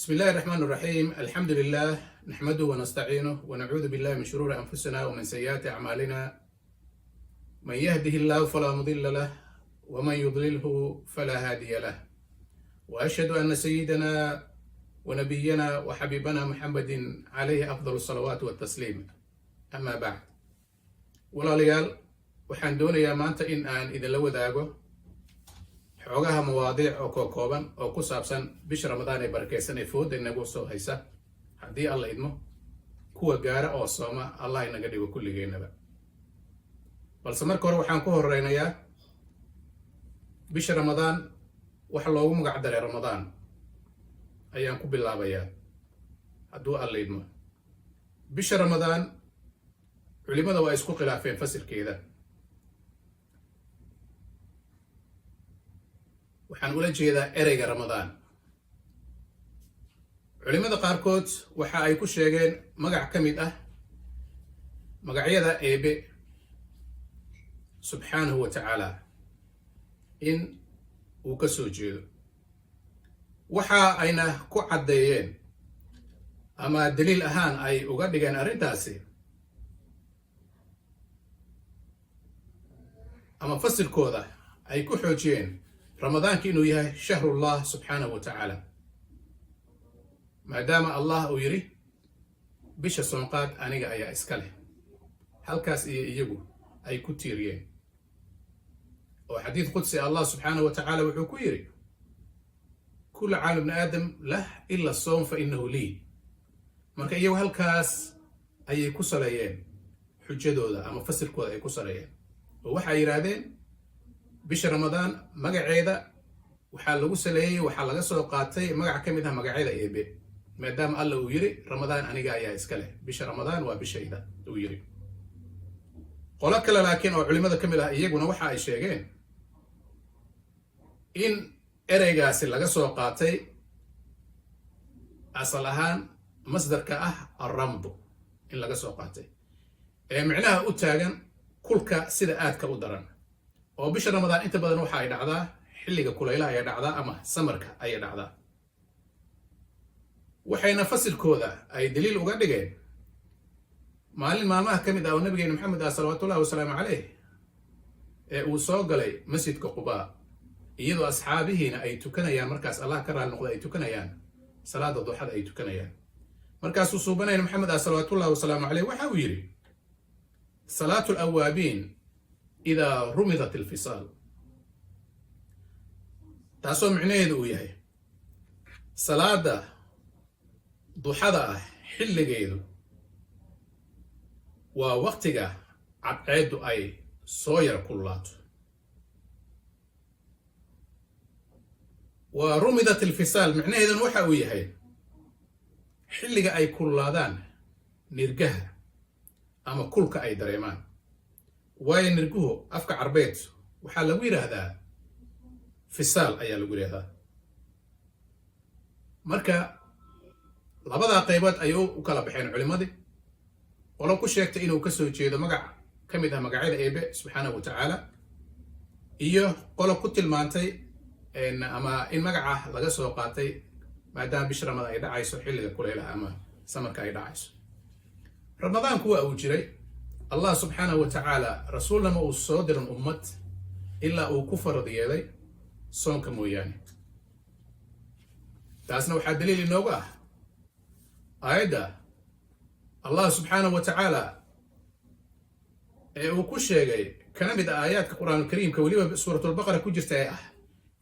بسم الله الرحمن الرحيم، الحمد لله نحمده ونستعينه ونعوذ بالله من شرور أنفسنا ومن سيئات أعمالنا، من يهده الله فلا مضل له ومن يضلله فلا هادي له، وأشهد أن سيدنا ونبينا وحبيبنا محمد عليه أفضل الصلوات والتسليم. أما بعد، walaalayaal, waxaan doonayaa maanta in aan idinla wadaago xoogaha mawaadiic oo kookooban oo ku saabsan bisha Ramadaan ee barakeysan ee fooda inagu soo haysa. Haddii Alla idmo, kuwa gaara oo sooma Allah inaga dhigo kulligeennaba. Balse marka hore waxaan ku horeynayaa bisha Ramadaan waxa loogu magac daray Ramadaan ayaan ku bilaabayaa, hadduu Alla idmo. Bisha Ramadaan culimada waa isku khilaafeen fasilkeeda. Waxaan ula jeedaa ereyga Ramadaan. Culimada qaarkood waxa ay ku sheegeen magac ka mid ah magacyada Eebe subxaanahu wa tacaala in uu ka soo jeedo. Waxa ayna ku caddeeyeen ama daliil ahaan ay uga dhigeen arrintaasi ama fasilkooda ay ku xoojiyeen Ramadaanka inuu yahay shahrullah subxaanahu wa tacaala, maadaama Allah uu yidhi: "Bisha soonqaad aniga ayaa iska leh." Halkaas iyo iyagu ay ku tiiriyeen oo xadiid qudsi Allah subxaanahu wa tacaala wuxuu ku yidhi: "كل عمل ابن آدم له إلا الصوم فإنه لي." Marka iyagu halkaas ayay ku saleeyeen xujadooda ama fasilkooda ay ku saleeyeen, oo waxay yidhaahdeen bisha Ramadaan magaceeda waxaa lagu saleeyey, waxaa laga soo qaatay magac ka mid ah magacyada Eebe, maadaama Alla uu yiri: "Ramadaan aniga ayaa iska leh, bisha Ramadaan waa bishayda," uu yiri. Qolo kale laakiin oo culimada ka mid ah iyaguna waxa ay sheegeen in ereygaasi laga soo qaatay asal ahaan masdarka ah الرمض in laga soo qaatay, ee micnaha u taagan kulka sida aadka u daran, oo bisha Ramadaan inta badan waxa ay dhacdaa xilliga kulaylaha ayay dhacdaa ama samarka ayay dhacdaa. Waxayna fasilkooda ay daliil uga dhigeen maalin maalmaha ka mid ah oo nabigeena Maxamed ah salawaatullahi wasalaamu caleyh ee uu soo galay masjidka Qubaa, iyadoo asxaabihiina ay tukanayaan, markaas Allah ka raali noqda, ay tukanayaan salaada duxada ay tukanayaan. Markaasuu suubanayna Maxamed ah salawaatullahi wasalaamu caleyh waxa uu yidhi: "صلاة الأوابين إذا رمضت الفصال." Taasoo micnaheedu uu yahay salaada duxada ah xilligeedu waa waqtiga cadceeddu ay soo yara kululaato. Waa رمضت الفصال, micnaheeduna waxa uu yahay xilliga ay kululaadaan nirgaha ama kulka ay dareemaan, waayo nirguhu afka Carbeed waxaa lagu yidhaahdaa فصال ayaa lagu yidhahdaa. Marka labadaa qaybood ayay u kala baxeen culimadii: qolo ku sheegtay inuu ka soo jeedo magac ka mid ah magacyada Eebe subxaanahu wa tacaala, iyo qolo ku tilmaantay ama in magaca laga soo qaatay maadaama bisha Ramadaan ay dhacayso xilliga kulaylaha ama samarka ay dhacayso. Ramadaanku waa uu jiray. Allah subxaanahu wa tacaala rasuulna ma uu soo diran ummad ilaa uu ku farad yeelay soonka mooyaane. Taasna waxaa daliil inoogu ah aayadda Allah subxaanahu wa tacaala ee uu ku sheegay, kana mid ah aayaadka Qur'aanulkariimka, weliba Suuratulbaqara ku jirta, ee ah: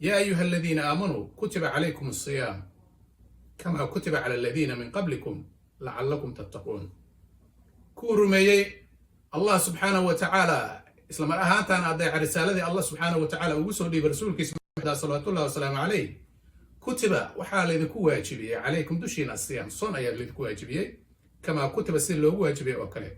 "يا أيها الذين آمنوا كتب عليكم الصيام كما كتب على الذين من قبلكم لعلكم تتقون." Kuwa rumeeyey Allah subxaanahu wa tacaala, isla mar ahaantaana adeeca risaaladii Allah subxaanahu wa tacaala ugu soo dhiibay rasuulkiisa Maxamed salawaatullahi wasalaamu caleyh, كتب waxaa laydinku waajibiyey, عليكم dushiina, الصيام soon ayaa laydinku waajibiyey, كما كتب sida loogu waajibiyey oo kale,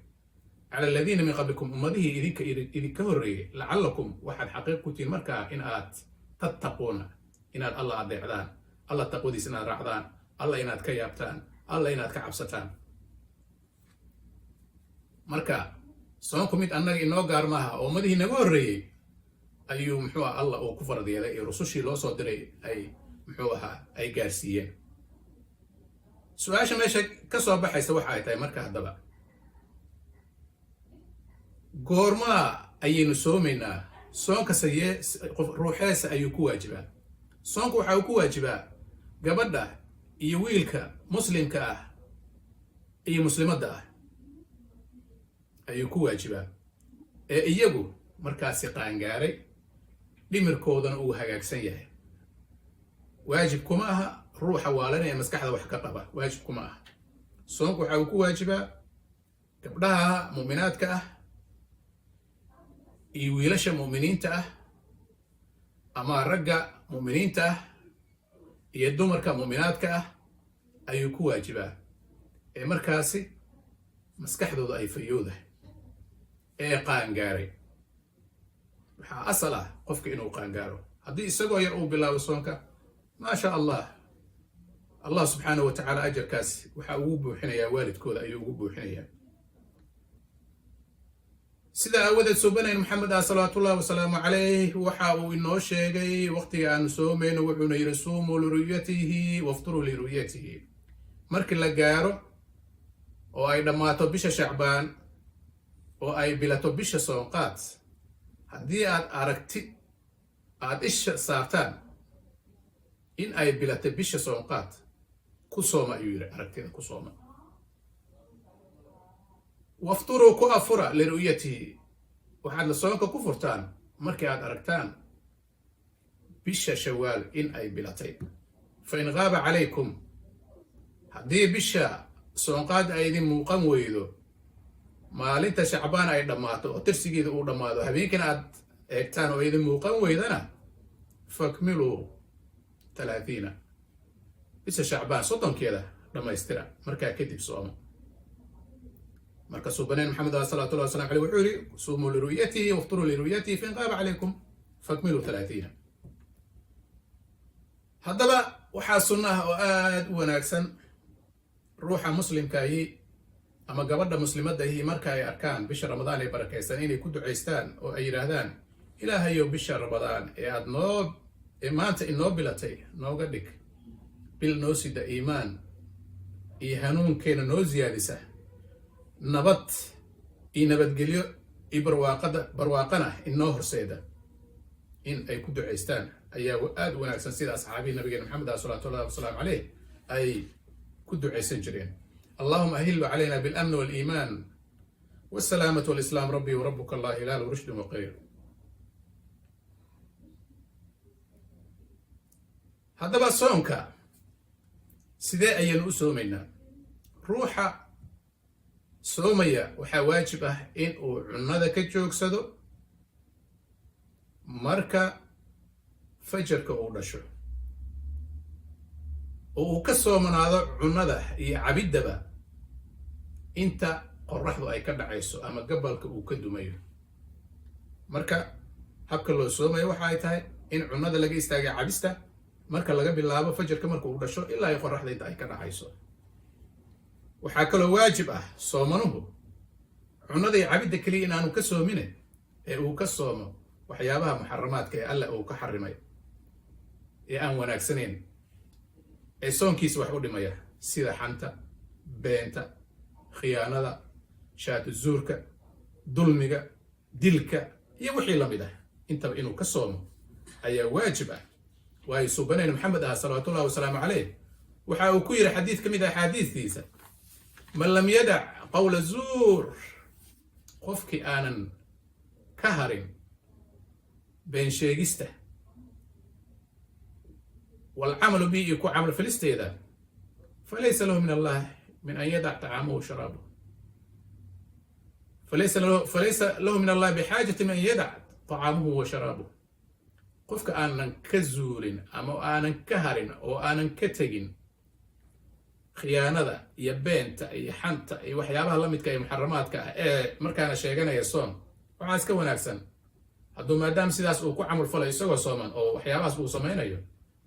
على الذين من قبلكم ummadihii idinka horreeyey, لعلكم waxaad xaqiiq ku tihiin markaa in aad, تتقون inaad Alla adeecdaan, Alla taqwadiisa inaad raacdaan, Alla inaad ka yaabtaan, Alla inaad ka cabsataan. Marka soonku mid annaga inoo gaar maaha oo ummadihii naga horreeyey ayuu muxuu ah Allah uu ku farad yeelay iyo rusushii loo soo diray ay muxuu ahaa ay gaarsiiyeen. Su-aasha meesha ka soo baxaysa waxa ay tahay marka, haddaba goormaa ayaynu soomaynaa? Soonka sayee ruuxeesa ayuu ku waajibaa? Soonka waxa uu ku waajibaa gabadha iyo wiilka muslimka ah iyo muslimadda ah ayuu ku waajibaa, ee iyagu markaasi qaangaaray, dhimirkoodana uu hagaagsan yahay. Waajib kuma aha ruuxa waalanaya, maskaxda wax ka qaba waajib kuma aha. Soonku waxa uu ku waajibaa gabdhaha mu'minaadka ah iyo wiilasha mu'miniinta ah, ama ragga mu'miniinta ah iyo dumarka mu'minaadka ah ayuu ku waajibaa, ee markaasi maskaxdooda ay fayowdahay, ee qaangaaray. Waxaa asal ah qofka inuu qaangaaro. Haddii isagoo yar uu bilaabo soonka, maasha Allah, Allah subxaanahu wa tacaala ajarkaas waxaa ugu buuxinayaa, waalidkooda ayuu ugu buuxinayaa. Sida aawadeed suubanayn Maxamed ah salawaatullahi wasalaamu calayh waxa uu inoo sheegay waqtiga aanu soomayno. Wuxuuna yidhi: "Suumuu liru'yatihi wafturuu liru'yatihi." Markii la gaaro oo ay dhammaato bisha Shacbaan oo ay bilato bisha soonqaad, haddii aad aragti aad isha saartaan in ay bilatay bisha soonqaad, ku sooma, ayuu yidhi. Aragtida ku sooma. "Wafturuu", ku afura, "liru'yatihi", waxaadna soonka ku furtaan markii aad aragtaan bisha Shawaal in ay bilatay. "Fa in qaaba calaykum", haddii bisha soonqaad ay idin muuqan weydo maalinta Shacbaan ay dhammaato oo tirsigeeda uu dhammaado, habeenkina aad eegtaan oo idin muuqan weydana, "fakmiluu 30", bisha Shacbaan 30-keeda dhammaystira, markaa kadib sooma. Marka suubaneen Maxamed ah salawatullahi wasalam aleyh wuxuu yidhi: "Suumuu liru'yatihi wafturuu liru'yatihi, fain qaaba calaykum fakmiluu 30." Haddaba waxaa sunno ah oo aada u wanaagsan ruuxa muslimkaahi ama gabadha muslimadda ahi marka ay arkaan bisha Ramadaan ay barakaysan inay ku ducaystaan oo ay yidhaahdaan: "Ilaahayow, bisha Ramadaan ee aad noo ee maanta inoo bilatay nooga dhig bil noo sida iimaan iyo hanuunkeena, noo siyaadisa nabad iyo nabadgelyo iyo barwaaqada, barwaaqana inoo horseeda." In ay ku ducaystaan ayaa aada u wanaagsan, sida asxaabii nabigeena Maxamed ah salawatullahi wasalaamu caleyh ay ku ducaysan jireen: "اللهم أهله علينا بالأمن والإيمان والسلامة والإسلام، ربي وربك الله هلال رشد وخير." Haddaba soonka sidee ayaynu u soomaynaa? Ruuxa soomaya waxaa waajib ah in uu cunnada ka joogsado marka fajarka uu dhasho, oo uu ka soomanaado cunnada iyo cabiddaba inta qoraxdu ay ka dhacayso ama gabalka uu ka dumayo. Marka habka loo soomayo waxa ay tahay in cunnada laga istaagay, cabista, marka laga bilaabo fajarka marka uu dhasho ilaa ay qoraxda inta ay ka dhacayso. Waxaa kaloo waajib ah soomanuhu cunnada iyo cabidda keliya inaanu ka soomine, ee uu ka soomo waxyaabaha muxaramaadka ee Allah uu ka xarimay, ee aan wanaagsanayn, ee soonkiisa wax u dhimaya, sida xanta, beenta, khiyaanada, shaatu zuurka, dulmiga, dilka iyo wixii la mid ah. Intaba inuu ka soomo ayaa waajib ah, waayo suubanayna Maxamed ah salawaatullahi wasalaamu caleyh waxa uu ku yidhi xadiid ka mid ah axaadiistiisa: "Man lam yadac qawla zuur", qofkii aanan ka harin been sheegista, "walcamalu bi", iyo ku camal falisteeda, "falaysa lahu min Allah min an yadac طacaamahu sharaabuh, falaysa lahu min Allah bixaajati min an yadac طacaamuhu wa sharaabuh." Qofka aanan ka zuulin ama aanan ka harin oo aanan ka tegin khiyaanada iyo beenta iyo xanta iyo waxyaabaha la midka ee muxaramaadka ah, ee markaana sheeganaya soon, waxaa iska wanaagsan hadduu maadaama sidaas uu ku camal falayo isagoo sooman oo waxyaabahaas uu samaynayo,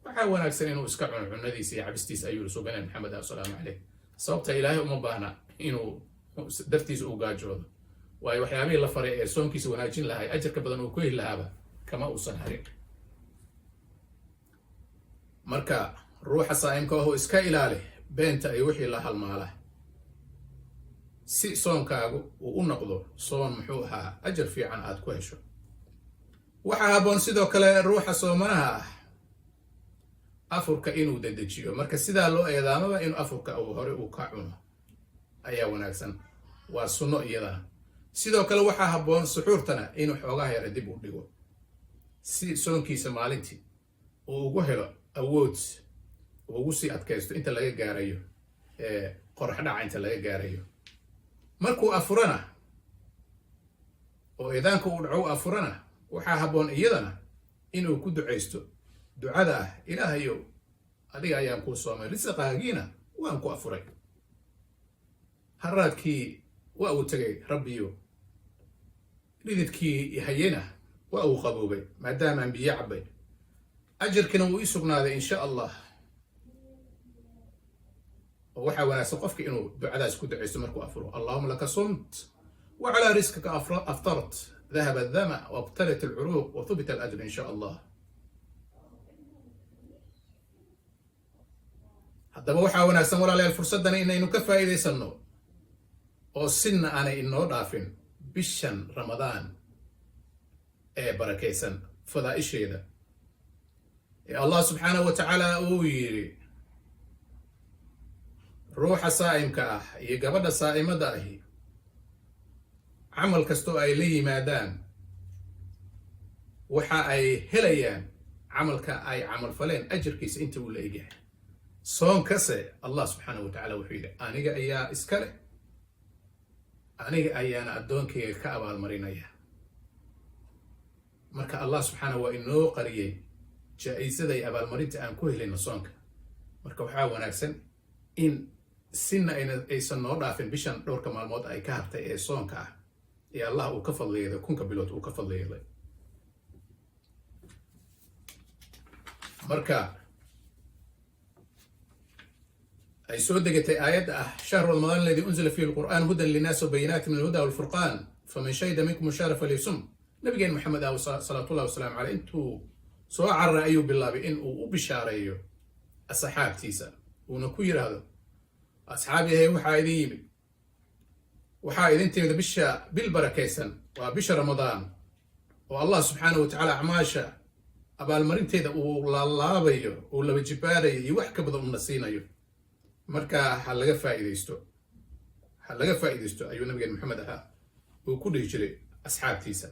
waxaa wanaagsan inuu iska cuno cunadiisa iyo cabistiisa, ayuu suganay Maxamed asalaamu caleyh. Sababta Ilaahay uma baahna inuu dartiisa u gaajoodo, waayo waxyaabihii la faray ee soonkiisa wanaajin lahay, ajarka badan uu ku heli lahaaba, kama uusan harin. Marka ruuxa saa'imka ahu iska ilaali Beenta iyo wixii la halmaala, si soonkaagu uu u noqdo soon, muxuu ahaa, ajar fiican aad ku hesho. Waxaa habboon sidoo kale ruuxa soomanaha ah afurka inuu dedejiyo. Marka sidaa loo eedaamaba, inuu afurka uu hore uu ka cuno ayaa wanaagsan, waa sunno iyadana. Sidoo kale waxaa habboon suxuurtana inuu xoogaha yara dib u dhigo, si soonkiisa maalintii uu ugu helo awood uu ugu sii adkaysto inta laga gaarayo qorax dhaca, inta laga gaarayo. Markuu afurana oo eedaanka uu dhaco u afurana, waxaa habboon iyadana inuu ku ducaysto ducada ah: "Ilaahayow, adiga ayaan kuu soomay, risaqaagiina waan ku afuray, haraadkii waa uu tegay, Rabbiyo, dhididkii hayena waa uu qaboobay maadaamaan biyo cabbay, ajarkina wuu ii sugnaaday, insha Allah." Oo waxaa wanaagsan qofka inuu ducadaas ku ducaysto markuu afuro: "اللهم لك صمت وعلى رزقك أفطرت، ذهب الظمأ وابتلت العروق وثبت الأجر إن شاء الله." Haddaba waxaa wanaagsan, walaalayaal, fursaddan inaynu ka faa'iidaysanno oo sinna aanay inoo dhaafin bishan Ramadaan ee barakaysan fadaa'isheeda, ee Allah subxaanahu wa tacaala uu yidhi ruuxa saa'imka ah iyo gabadha saa'imada ahi camal kastoo ay la yimaadaan waxa ay helayaan camalka ay camal faleen ajarkiisa inta uu la egyahay. Soonkase Allah subxaanahu wa tacala wuxuu yidhi: "Aniga ayaa iska leh, aniga ayaana addoonkayga ka abaalmarinaya." Marka Allah subxaanahu waa inoo qariyey jaa-isada iyo abaalmarinta aan ku helayno soonka. Marka waxaa wanaagsan in sinna aysan noo dhaafin bishan dhowrka maalmood ay ka hartay ee soonka ah, ee Allah uu ka fadliyeeday, 1000-ka bilood uu ka fadliyeeday. Marka ay soo degatay aayadda ah: شهر رمضان الذي أنزل فيه القرآن هدى للناس وبينات من الهدى والفرقان، فمن شهد منكم الشهر فليصم. Nabigeen Maxamed ah, salawaatullahi wasalaamu caleyh, intuu soo cararay ayuu bilaabay in uu u bishaareeyo asxaabtiisa, uuna ku yidhaahdo: "Asxaab yahay, waxaa idin yimid, waxaa idin timid bisha, bil barakaysan, waa bisha Ramadaan, oo Allah subxaanahu wa tacaala acmaasha abaalmarinteeda uu laalaabayo, uu laba jibaarayo iyo wax ka badan uuna siinayo. Marka ha laga faa'iidaysto, ha laga faa'iidaysto," ayuu nabigeen Maxamed ahaa uu ku dhihi jiray asxaabtiisa.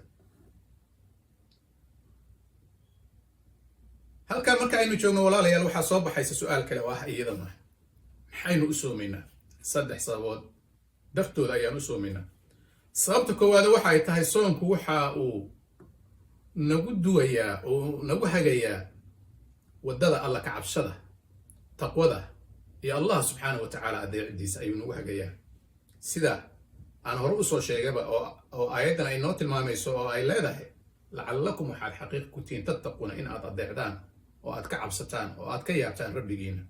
Halkaa marka aynu joogno, walaalayaal, waxaa soo baxaysa su-aal kale oo ah iyadana: maxaynu u soomaynaa? Saddex sababood dartooda ayaan u soomaynaa. Sababta koowaade waxa ay tahay, soonku waxa uu nagu duwayaa oo nagu hagayaa waddada Alla ka cabshada, taqwada iyo Allah subxaana wa tacaala adeecidiisa ayuu nagu hagayaa, sida aan hore usoo sheegaba, oo aayaddan ay noo tilmaamayso oo ay leedahay: "لعلكم," waxaad xaqiiq ku tihiin, "تتقون," in aad adeecdaan oo aad ka cabsataan oo aad ka yaabtaan Rabbigiina.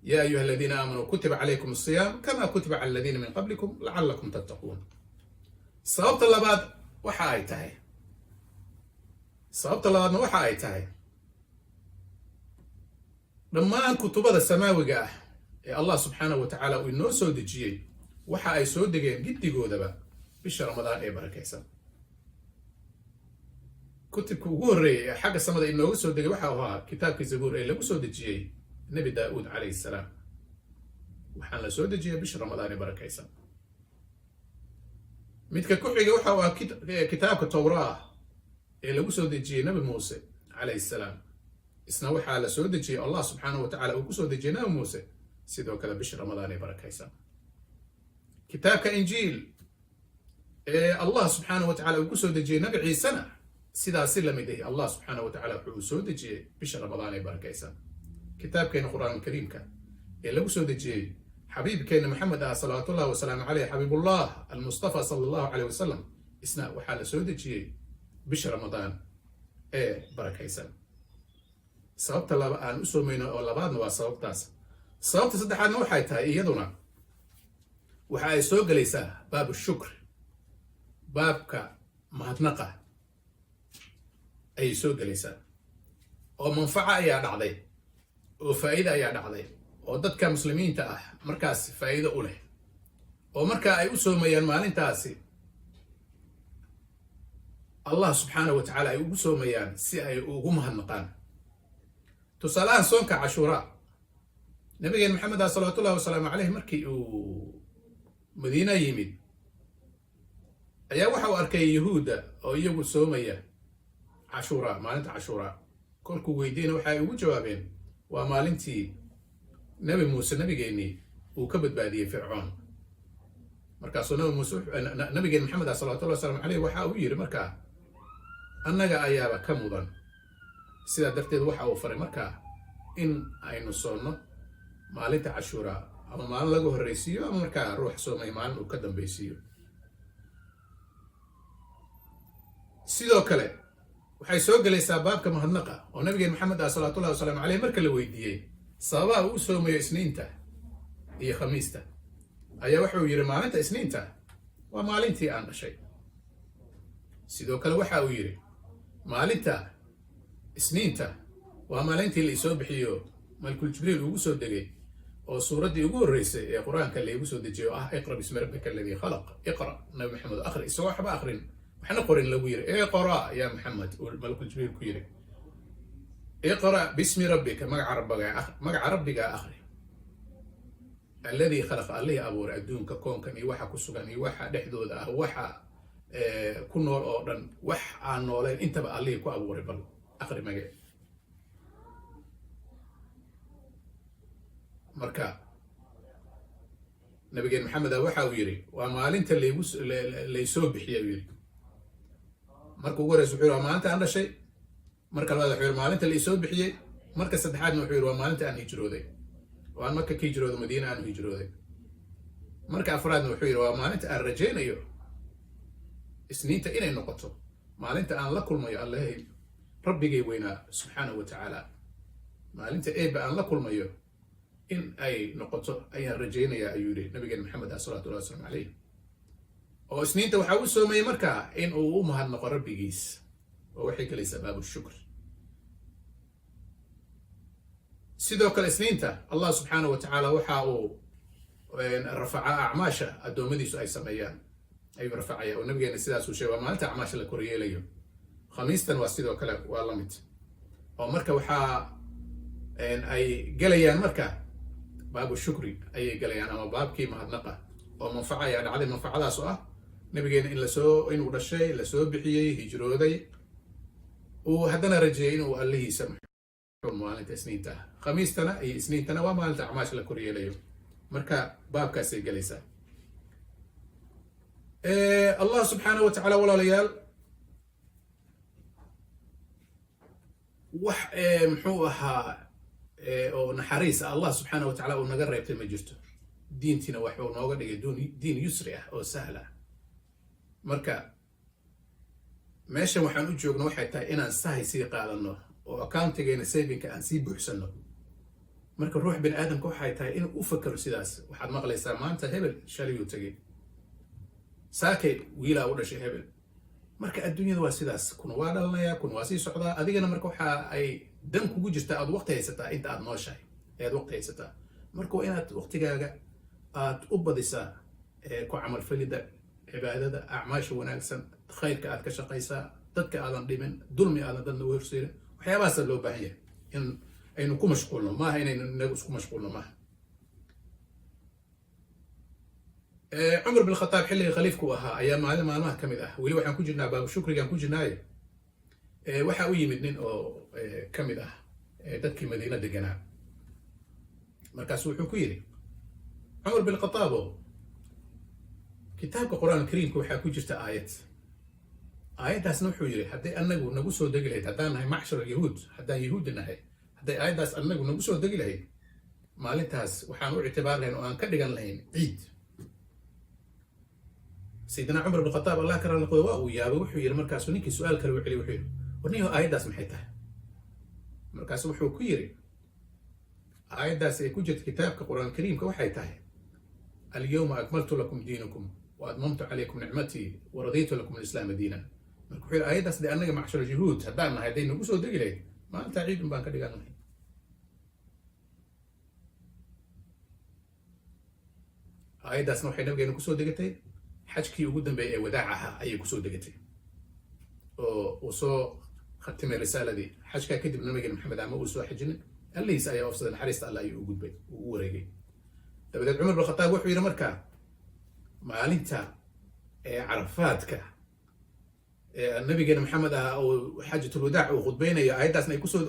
يا أيها الذين آمنوا كتب عليكم الصيام كما كتب على الذين من قبلكم لعلكم تتقون. Sababta labaad waxa ay tahay, sababta labaadna waxa ay tahay, dhammaan kutubada samaawiga ah ee Allah subxaanahu wa tacaala uu inoo soo dejiyey waxa ay soo degeen giddigoodaba bisha Ramadaan ee barakaysan. Kutubka ugu horreeyey ee xagga samada inooga soo degay waxa uu ahaa kitaabkii Zabuur ee lagu soo dejiyey Nebi Daa'uud calayhi salaam. Waxaan la soo dejiyey bisha Ramadaan ee barakaysan. Midka ku xiga waxa uu ahaa kitaabka Towraah ee lagu soo dejiyey Nebi Muuse calayhi salaam. Isna waxaa la soo dejiyey, Allah subxaanahu wa tacala uu ku soo dejiyey Nebi Muuse sidoo kale bisha Ramadaan ee barakaysan. Kitaabka Injiil ee Allah subxaanahu wa tacala uu ku soo dejiyey Nabi Ciisena sidaasi lamid ahi Allah subxaanahu wa tacala wuxuu soo dejiyey bisha Ramadaan ee barakaysan. Kitaabkeena Qur-aanka Kariimka ee lagu soo dejiyey xabiibkeena Maxamed ah, salawaatullahi wasalaamu caleyh, xabiibullah almustafa sala Allahu caleyh wasalam, isna waxaa la soo dejiyey bisha Ramadaan ee barakaysan. Sababta laba aan u soomayno oo labaadna waa sababtaas. Sababta saddexaadna waxay tahay, iyaduna waxa ay soo gelaysaa باب الشكر, baabka mahadnaqa ayay soo gelaysaa, oo manfaco ayaa dhacday oo faa'iida ayaa dhacday. Oo dadka Muslimiinta ah markaas faa'iido u leh, oo marka ay u soomayaan maalintaasi Allah subxaanahu wa tacaala ay ugu soomayaan si ay ugu mahadnaqaan. Tusaalahaan, soonka Cashuuraa, Nabigeen Maxamed ah salawaatullahi wasalaamu caleyh markii uu Madiina yimid ayaa waxa uu arkay Yahuudda oo iyagu soomaya Cashuuraa, maalinta Cashuuraa. Kolkuu weydiina, waxa ay ugu jawaabeen waa maalintii Nebi Muuse, nabigeennii, uu ka badbaadiyey Fircoon. Markaasuu Nabi Muuse, nabigeen Maxamed ah salawatullahi wasalaamu caleyh, waxa uu yidhi markaa: "Annaga ayaaba ka mudan." Sidaa darteed waxa uu faray markaa in aynu soonno maalinta Cashuuraa, ama maalin laga horreysiiyo, ama markaa ruux soomay maalin uu ka dambaysiiyo. Sidoo kale waxay soo gelaysaa baabka mahadnaqa, oo nabigeen Maxamed ah salawatullahi wasalaamu caleyh marka la weydiiyey sababaha uu u soomayo Isniinta iyo Khamiista ayaa wuxuu yidhi: "Maalinta Isniinta waa maalintii aan dhashay." Sidoo kale waxa uu yidhi: "Maalinta Isniinta waa maalintii la isoo bixiyo, Malkul Jibriil ugu soo degay, oo suuraddii ugu horreysay ee Qur-aanka laigu soo dejiyay oo ah 'Iqra bismi rabbika alladii khalaq'. Iqra, Nabi Maxamed, akhri," isagoo waxba akhrin waxna qorin lagu yiri: "Iqra yaa Maxamed," uu Malkul Jibriil ku yiri, "Iqra bismi rabbika," magaca rabbiga, magaca rabbiga akhri, "alladii khalaqa," allihii abuuray adduunka, koonkan iyo waxa ku sugan iyo waxa dhexdooda ah, waxa ku nool oo dhan, wax aan nooleyn intaba allihii ku abuuray bal akhri magace. Marka nabigeen Maxamed ah waxa uu yidhi: "Waa maalinta laygu laysoo bixiyay," uu yidhi. Marka ugu horeysa wuxuu yidhi: "Waa maalinta aan dhashay." Marka labaad wuxuu yidhi: "Maalinta laisoo bixiyey." Marka saddexaadna wuxuu yidhi: "Waa maalinta aan hijrooday oo aan Marka ka hijrooday Madiina aan u hijrooday." Marka afraadna wuxuu yidhi: "Waa maalinta aan rajaynayo Isniinta inay noqoto maalinta aan la kulmayo Allahay, rabbigay weynaa subxaanahu wa tacaala. Maalinta eebba aan la kulmayo in ay noqoto ayaan rajaynayaa," ayuu yidhi nabigeen Maxamed ah salawatullahi wasalaamu caleyh. Oo Isniinta waxaa u soomayay markaa in uu u mahadnaqo rabbigiis, oo waxay gelaysaa baabu shukr. Sidoo kale Isniinta Allah subxaanahu wa tacaala waxa uu rafacaa acmaasha addoommadiisu ay sameeyaan ayuu rafacaya, oo nabigeena sidaasuu sheegay: waa maalinta acmaasha la koryeelayo. Khamiistan waa sidoo kale, waa la mid, oo marka waxaa ay gelayaan marka baabu shukri ayay gelayaan, ama baabkii mahadnaqa, oo manfaco ayaa dhacday, manfacadaas oo ah nabigeena in lasoo inuu dhashay, lasoo bixiyey, hijrooday, uu haddana rajeeyay inuu allihiisa maalinta Isniinta ah. Khamiistana iyo Isniintana waa maalinta acmaasha la koryeelayo, marka baabkaasay gelaysaa. Allah subxaanahu wa tacaala, walaalayaal, wax muxuu ahaa oo naxariis ah Allah subxaana wa tacala uu naga reebtay ma jirto. Diintiina waxuu nooga dhigay diin yusri ah oo sahla ah. Marka meeshan waxaan u joogno waxay tahay inaan sahay sii qaadano oo accountigeena savingka aan sii buuxsano. Marka ruux bini aadamka waxay tahay inuu u fakero sidaas. Waxaad maqlaysaa maanta hebel shalayuu tegay, saakay wiilaa u dhashay hebel. Marka adduunyada waa sidaas, kuna waa dhalanayaa, kuna waa sii socdaa. Adigana marka waxa ay dan kugu jirtaa aad waqti haysataa, inta aad nooshahay ayaad waqti haysataa. Marka waa inaad waqtigaaga aad u badisaa ku camalfalida cibaadada, acmaasha wanaagsan, khayrka aad ka shaqaysaa, dadka aadan dhimin, dulmi aadan dadna u horseedin. Waxyaabahaasa loo baahan yahay in aynu ku mashquulno, maaha inaynu inagu isku mashquulno maaha. Cumar bin Khataab xilligii khaliifku ahaa ayaa maalin maalmaha ka mid ah, weli waxaan ku jirnaa baabu shukrigaan ku jirnaaye, waxaa u yimid nin oo ka mid ah dadkii Madiina deganaa. Markaasu wuxuu ku yidhi: "Cumar bin Khataabo, kitaabka Qur-aan Kariimka waxaa ku jirta aayad. Aayaddaasna," wuxuu yidhi, "hadday anagu nagu soo degi lahayd, haddaan nahay macshar yahuud, haddaan Yahuudi nahay, hadday aayaddaas anagu nagu soo degi lahayd, maalintaas waxaan u ictibaar lahayn oo aan ka dhigan lahayn ciid." Sayidina Cumar bin Khataab, Allah ka raali noqdo, waa uu yaabay. Wuxuu yidhi, markaasuu ninkii su-aal kale u celiyay, wuxuu yidhi: "War niyow, aayaddaas maxay tahay?" Markaasu wuxuu ku yidhi: "Aayaddaas ay ku jirta kitaabka Qur-aan Kariimka waxay tahay: 'Alyawma akmaltu lakum diinakum wa atmamtu calaykum nicmatii wa radiitu lakum alislaama diinan.'" Marka wuxuu yidhi: "Aayaddaas dee annaga macshar yahuud haddaan nahay, hadday nagu soo degi lahayd, maalintaa ciid un baan ka dhigan lahayn." Aayaddaasna waxay nabigeena kusoo degatay xajkii ugu dambeeyay ee wadaac ahaa ayay kusoo degatay, oo uu soo khatimay risaaladii. Xajkaa kadib nabigeena Maxamed ama uu soo xajinin, Allihiis ayaa oofsaday, naxariista Alla ayuu u gudbay, uu u wareegay. Dabadeed Cumar bin Khataab wuxuu yidhi: markaa maalinta ee Carafaadka ee nabigeena Maxamed ah uu xajatulwadaac uu khudbeynayo, aayaddaasna ay kusoo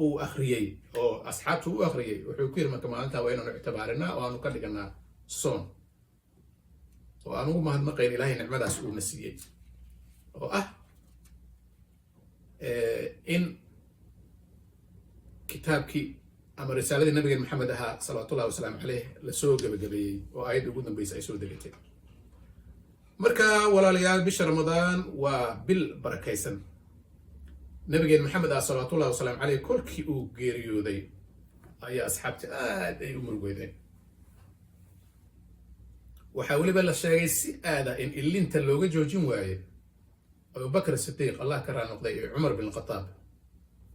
uu akhriyey oo asxaabtu u akhriyey, wuxuu ku yidhi: marka maalintaa waa inaanu ictibaarinaa oo aanu ka dhiganaa soon oo aan ugu mahadnaqayn Ilaahay nicmadaas uuna siiyey, oo ah in kitaabkii ama risaaladii nabigeen Maxamed ahaa, salawaatullahi wasalaamu caleyh, lasoo gebagabeeyey oo aayadda ugu dambeysa ay soo degatay. Marka walaalayaal, bisha Ramadaan waa bil barakaysan. Nabigeen Maxamed ah, salawaatullahi wasalaamu caleyh, kolkii uu geeriyooday ayaa asxaabti aad ay u murugoydeen. Waxaa weliba la sheegay si aada in ilinta looga joojin waaye Abubakr Sidiiq, Allah ka raali noqday, iyo Cumar bin Khataab,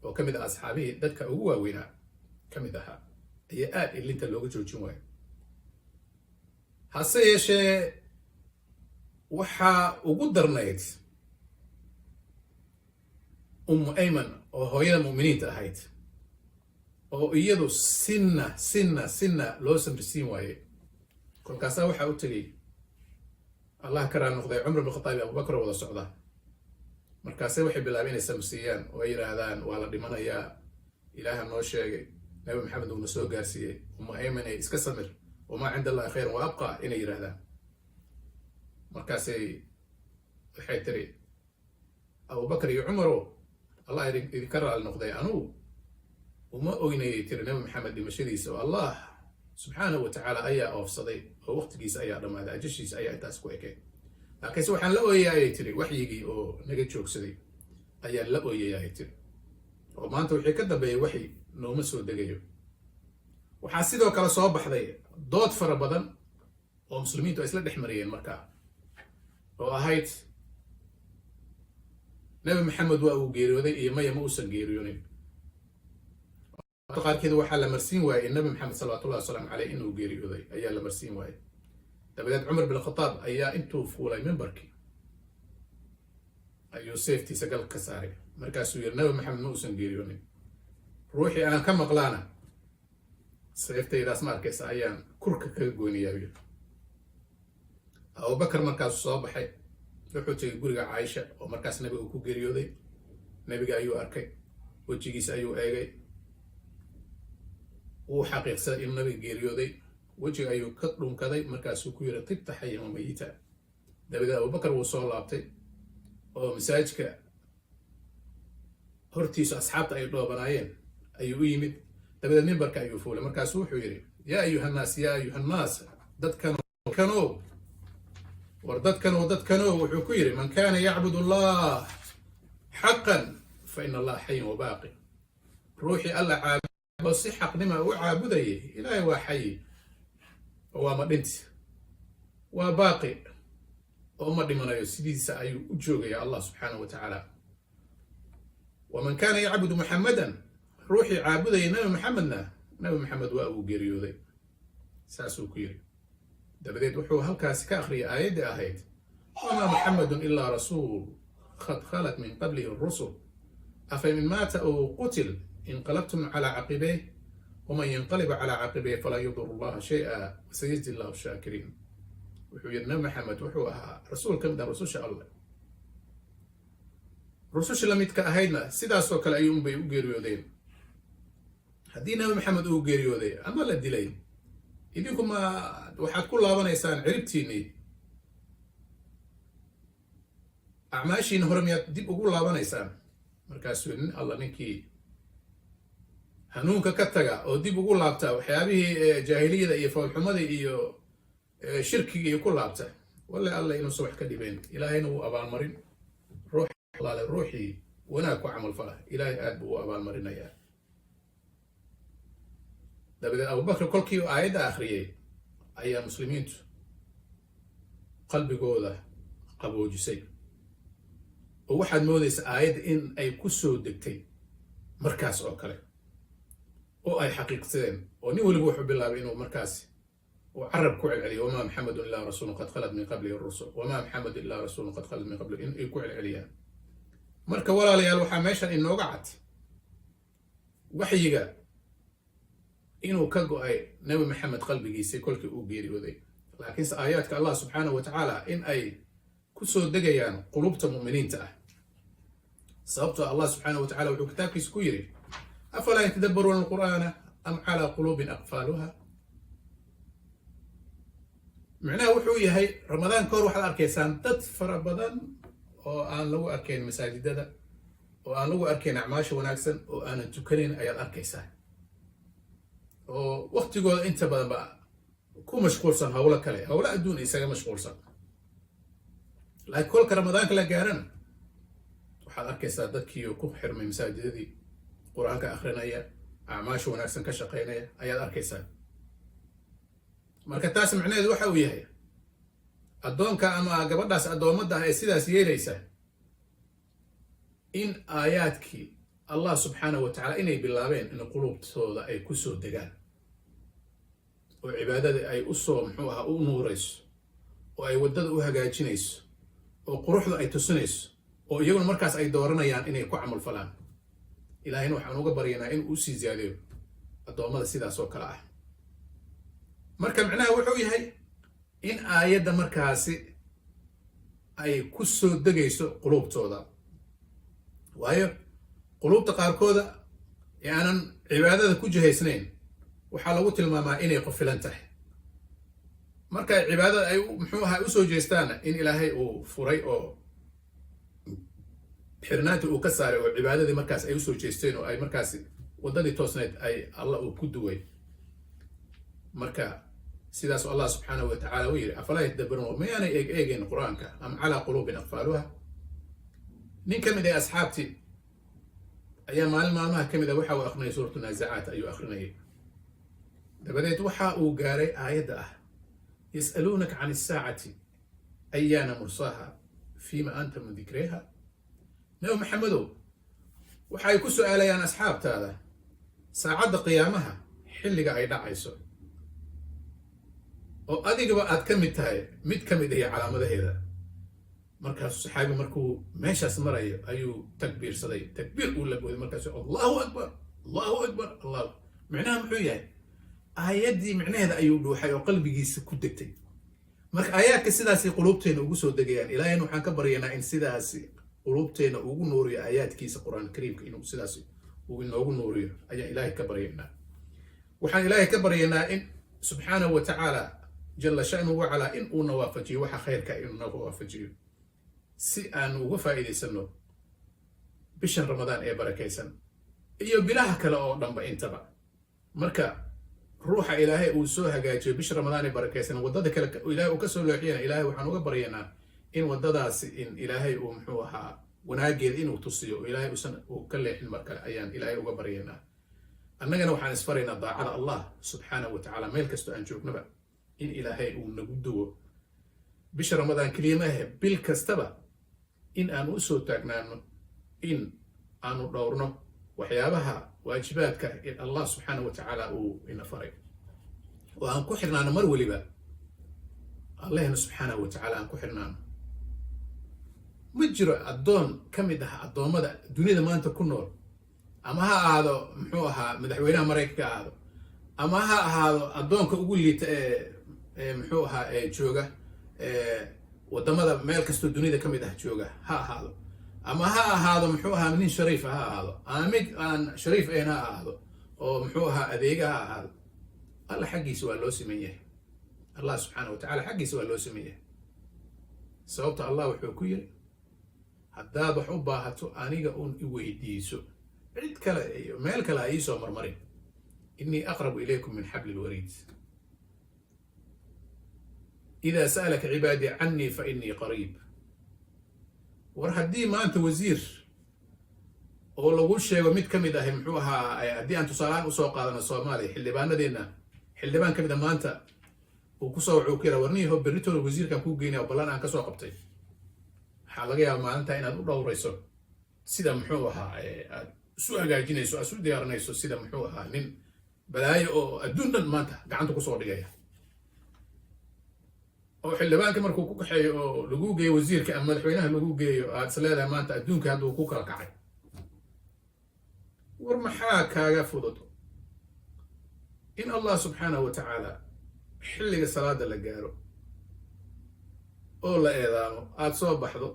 oo ka mid ah asxaabihii dadka ugu waaweynaa ka mid ahaa, ayaa aad ilinta looga joojin waaye. Hase yeeshee, waxaa ugu darnayd Ummu Ayman, oo hooyada mu'miniinta ahayd, oo iyadu sinna sinna sinna loo samrisiin waayey. Kolkaasaa waxaa u tegey, Allah ka raali noqday, Cumar bin Khataab iyo Abubakar oo wada socda. Markaase waxay bilaabeen inay samsiiyaan oo ay yidhaahdaan: "Waa la dhimanayaa, Ilaaha noo sheegay, Nabi Maxamed uuna soo gaarsiiyey. Ummu Ayman ay iska samir, wamaa cinda Allahi khayrun wa abqa," inay yidhaahdaan. Markaasay waxay tiri: "Abubakar iyo Cumarow, Allah idinka raali noqday, anugu uma oynayay," tiri, "Nabi Maxamed dhimashadiisa, oo Allah subxaanahu wa tacaala ayaa oofsaday oo waqtigiisa ayaa dhammaaday, ajashiisa ayaa intaas ku ekayd. Laakiinse waxaan la ooyaya," ayay tiri, "waxyigii oo naga joogsaday ayaan la ooyaya," ay tiri, "oo maanta wixii ka dambeeyay waxyi nooma soo degayo." Waxaa sidoo kale soo baxday dood fara badan oo muslimiintu ay isla dhex mariyeen markaa, oo ahayd: Nabi Maxamed waa uu geeriyooday iyo maya, ma uusan geeriyoonin? Qaarkeed waxaa la marsiin waayey in Nabi Maxamed, salawatullahi wasalaamu caleyh, inuu geeriyooday ayaa la marsiin waayey. Dabadeed Cumar bin Khataab ayaa intuu fuulay mimbarkii ayuu seeftiisa galka ka saaray. Markaasuu yiri: "Nabi Maxamed ma uusan geeriyoonin. Ruuxii aan ka maqlaana seeftaydaas ma arkaysa ayaan kurka kaga goynayaa," yiri. Abubakar markaasuu soo baxay, wuxuu tegay guriga Caaisha oo markaas nabiga uu ku geeriyooday. Nabiga ayuu arkay, wejigiisa ayuu eegay, wuu xaqiiqsaday inuu nabiga geeriyooday. Wejiga ayuu ka dhunkaday, markaasuu ku yiri: "Tibta xayan wa mayita." Dabadeed Abubakar wuu soo laabtay oo masaajidka hortiisu asxaabta ay dhoobanaayeen ayuu u yimid. Dabadeed mimbarka ayuu fuulay. Markaasuu wuxuu yidhi: "Yaa ayuhannaas, yaa ayuhannaas, dadkanow, war dadkanow, dadkanow," wuxuu ku yidhi, "man kaana yacbud Allah xaqan fa ina Allaha xayun wa baaqi." Ruuxii Alla caabo si xaqnima u caabudayay, Ilaahay waa xayi oo waa ma dhinti, waa baaqi oo ma dhimanayo, sidiisa ayuu u joogaya Allah subxaanahu wa tacaala. "Waman kaana yacbudu Muxammadan," ruuxii caabudayay Nabi Maxamedna, Nabi Maxamed waa uu geeriyooday, saasuu ku yidhi. Dabadeed wuxuu halkaasi ka akhriyay aayaddii ahayd: "Wamaa Muxammadun ilaa rasuul qad khalat min qablihi rusul, afa in maata aw qutil inqalabtum calaa caqibeyh, waman yanqalib calaa caqibeyh falaa yudur Allaha shay-a, wasayajzi Allahu shaakiriin." Wuxuu yidhi: Nabi Maxamed wuxuu ahaa rasuul ka mid ah rususha Alleh. Rususha la midka ahaydna sidaasoo kale ayuunbay u geeriyoodeen. Haddii Nabi Maxamed uu geeriyooday ama la dilay, idinku ma waxaad ku laabanaysaan ciribtiinnii? Acmaashiina hore miyaad dib ugu laabanaysaan? Markaasuu nin Alla ninkii hanuunka ka taga oo dib ugu laabta waxyaabihii jaahiliyada iyo foolxumada iyo shirkiga iyo ku laabta, walle Alla inuusan wax ka dhibayn, Ilaahayna wuu abaalmarin. Ruux Allaale ruuxii wanaag ku camal fala, Ilaahay aad buu u abaalmarinayaa. Dabadeed Abubakr kolkii uu aayadda akhriyey ayaa muslimiintu qalbigooda qaboojisay, oo waxaad moodaysa aayadda in ay ku soo degtay markaas oo kale oo ay xaqiiqsadeen, oo nin weliba wuxuu bilaabay inuu markaas Uu carab ku celceliyo "وما محمد إلا رسول قد خلت من قبله الرسل، وما محمد إلا رسول قد خلت من قبله" in ay ku celceliyaan. Marka walaalayaal, waxaa meeshan inooga cad waxyiga inuu ka go'ay Nebi Maxamed qalbigiisii kolkii uu geeriyooday, laakiinse aayaadka Allah subxaanahu wa tacaala in ay ku soo degayaan qulubta mu'miniinta ah, sababtoo Allah subxaanahu wa tacala wuxuu kitaabkiisa ku yidhi: "أفلا يتدبرون القرآن أم على قلوب أقفالها". Micnaha wuxuu yahay, Ramadaan ka hor waxaad arkaysaan dad fara badan oo aan lagu arkayn masaajidada, oo aan lagu arkayn acmaasha wanaagsan, oo aanan tukanayn ayaad arkaysaa, oo waktigooda inta badanba ku mashquulsan howlo kale, howlo adduun isaga mashquulsan. Laakiin kolka Ramadaanka la gaarana, waxaad arkaysaa dadkii ku xirmay masaajidadii, Qur-aanka akrinaya, acmaasha wanaagsan ka shaqaynaya ayaad arkaysaa. Marka taas micnaheedu waxa uu yahay, addoonka ama gabadhaas addoomadda ah ee sidaas yeelaysa in aayaadkii Allah subxaanahu wa tacala inay bilaabeen in qulubtooda ay ku soo degaan, oo cibaadada ay usoo, muxuu ahaa, u nuurayso, oo ay waddada u hagaajinayso, oo quruxda ay tusinayso, oo iyaguna markaas ay dooranayaan inay ku camal falaan. Ilaahayna waxaan uga baryanaa inuu usii ziyaadiyo addoommada sidaas oo kale ah. Marka micnaha wuxuu yahay in aayadda markaasi ay ku soo degayso quluubtooda, waayo quluubta qaarkooda ee aanan cibaadada ku jihaysnayn waxaa lagu tilmaamaa inay qofilan tahay. Marka cibaadada ay, muxuu ahaa, usoo jeestaana, in Ilaahay uu furay oo xirnaantii uu ka saaray, oo cibaadadii markaas ay usoo jeesteen, oo ay markaasi waddadii toosneed ay Alla uu ku duway. Marka sidaasuu Allah subxaanahu wa tacaala u yidhi: "أفلا يتدبرون", mayaanay eeg eegeyn Qur-aanka, "أم على قلوب أقفالها". Nin ka mid ah asxaabtii ayaa maalin maalmaha ka mid ah waxa uu akrinayay suuratu Naazicaat ayuu akrinayay. Dabadeed waxa uu gaaray aayadda ah: "يسألونك عن الساعة أيان مرساها فيم أنت من ذكراها". Nabi Maxamedow, waxay ku su'aalayaan asxaabtaada saacadda qiyaamaha xilliga ay dhacayso, oo adigaba aad ka mid tahay mid ka mid ahi calaamadaheeda. Markaasuu saxaabi markuu meeshaas marayo ayuu takbiirsaday, takbiir uu la booday. Markaasu "الله أكبر، الله أكبر، الله". Micnaha muxuu yahay? Aayaddii micnaheeda ayuu dhuuxay oo qalbigiisa ku degtay. Marka aayaadka sidaasay quluubteena ugu soo degayaan. Ilaahayna waxaan ka baryaynaa in sidaasi quluubteena ugu nuuriyo aayaadkiisa Qur-aan kariimka, inuu sidaas uu inoogu nuuriyo ayaan Ilaahay ka baryaynaa. Waxaan Ilaahay ka baryaynaa in subxaanahu wa tacaala جل شأنه وعلا in uuna waafajiyo waxa khayrka, inuu naga waafajiyo si aanu uga faa'iidaysano bishan Ramadaan ee barakaysan iyo bilaha kale oo dhanba intaba. Marka ruuxa Ilaahay uu soo hagaajiyo bisha Ramadaan ee barakaysan, waddada kale Ilaahay uu ka soo leexiyana, Ilaahay waxaan uga baryanaa in waddadaasi in Ilaahay uu, muxuu ahaa, wanaageeda inuu tusiyo, oo Ilaahay uusan uu ka leexin mar kale ayaan Ilaahay uga baryanaa. Annagana waxaan isfaraynaa daacada Allah subxaanahu wa tacaala meel kastoo aan joognaba, in Ilaahay uu nagu duwo. Bisha Ramadaan keliya maahe, bil kastaba in aanu u soo taagnaano in aanu dhowrno waxyaabaha waajibaadka in Allah subxaanahu wa tacaala uu ina faray, oo aan ku xirnaano mar weliba Allahna subxaanahu wa tacaala aan ku xirnaano. Ma jiro addoon ka mid ah addoommada dunida maanta ku nool, ama ha ahaado, muxuu ahaa, madaxweynaha Maraykanka ha ahaado, ama ha ahaado addoonka ugu liita ee, muxuu ahaa, ee jooga waddamada meel kastoo dunida ka mid ah jooga ha ahaado, ama ha ahaado, muxuu ahaa, nin shariifa ha ahaado, ama mid aan shariif ahayn ha ahaado, oo, muxuu ahaa, adeega ha ahaado, Alla xaggiisa waa loo siman yahay. Allah subxaana wa tacala xaggiisa waa loo siman yahay, sababta Allah wuxuu ku yiri: "Haddaad wax u baahato, aniga uun i weydiiso, cid kale iyo meel kale ha iisoo marmarin. إني أقرب إليكم من حبل الوريد. إذا سألك عبادي عني فإني قريب". War haddii maanta wasiir oo lagu sheego mid ka mid ahi, muxuu ahaa, haddii aan tusaalehaan usoo qaadano Soomaaliya, xildhibaanadeenna xildhibaan ka mid a maanta uu kusoo wuxuu ku yara: "Warniyaho, berritooda wasiirkan kuu geynaya oo ballan aan kasoo qabtay." Waxaa laga yaaba maalintaa inaad u dhowrayso sida, muxuu ahaa, aad isu hagaajinayso, aad isu diyaarinayso, sida, muxuu ahaa, nin balaayo oo adduun dhan maanta gacanta kusoo dhigaya. Oo xildhibaanka markuu ku kaxeeyo oo lagu geeyo wasiirka ama madaxweynaha lagu geeyo, aad is leedahay maanta adduunka hadduu ku kala kacay. War maxaa kaaga fudud in Allah subxaanahu wa tacaala xilliga salaada la gaaro oo la eedaamo, aada soo baxdo,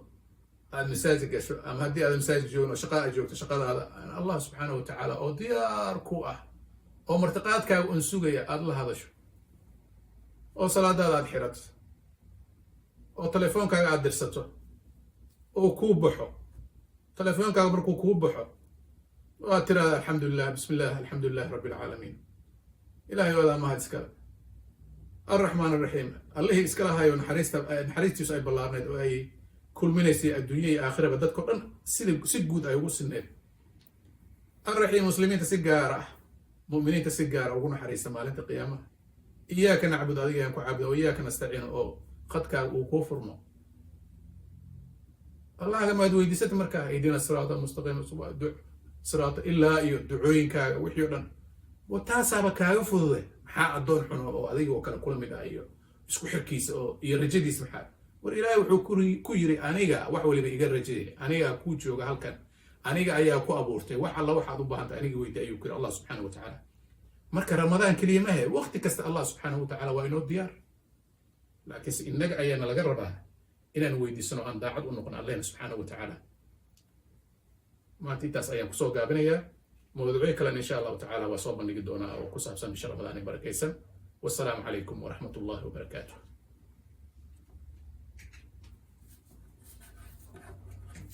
aada masaajid gasho, ama haddii aad masaajid joogin oo shaqada aad joogto, shaqadaada, Allah subxaanahu wa tacaala oo diyaar ku ah oo martiqaadkaaga un sugaya aada la hadasho, oo salaadaada aad xirato, oo telefoonkaaga aada dirsato oo kuu baxo? Telefoonkaaga markuu kuu baxo, waad tirahda: "Alxamdulilah, bismi illah, alxamdu lilah rabbi alcaalamiin, Ilahay wadaa mahad iskale, alraxmaan araxiim, allihii iska lahayo naxariista, naxariistiisu ay ballaarnayd oo ay kulminaysay adduunya iyo aakhiraba, dadkao dhan sida si guud ay ugu sineed, alraxiim, muslimiinta si gaar ah, mu'miniinta si gaara ugu naxariista maalinta qiyaamaha, iyaaka nacbud, adiga ayaan ku caabuda, wa iyaaka nastaciin," oo khadkaaga uu kuu furmo, Allahga maad weydiisata markaa: "Ihdina siraata almustaqiim," siraata ilaa iyo ducooyinkaaga wixii o dhan. Wa taasaaba kaaga fudude. Maxaa addoon xuno oo adiga oo kale kula mid ah iyo isku xirkiisa oo iyo rajadiisa maxaa? War Ilaahay wuxuu ku yiri: "Aniga wax waliba iga rajeeyay, anigaa kuu jooga halkan, aniga ayaa ku abuurtay, wax alla waxaad u baahantay aniga weydi," ayuu ku yiri Allah subxaana wa tacaala. Marka Ramadaan keliya mahe, waqti kasta Allah subxaanahu wa tacaala waa inoo diyaar, laakiinse innaga ayaana laga rabaa inaan weydiisano, aan daacad u noqon Allahna subxaanahu wa tacaala. Maanta intaas ayaan kusoo gaabinayaa. Mawduucyo kalena insha Allahu tacaala waa soo bandhigi doonaa oo ku saabsan bisha Ramadaan ee barakaysan. Wassalaamu calaykum waraxmat ullahi wabarakaatuh.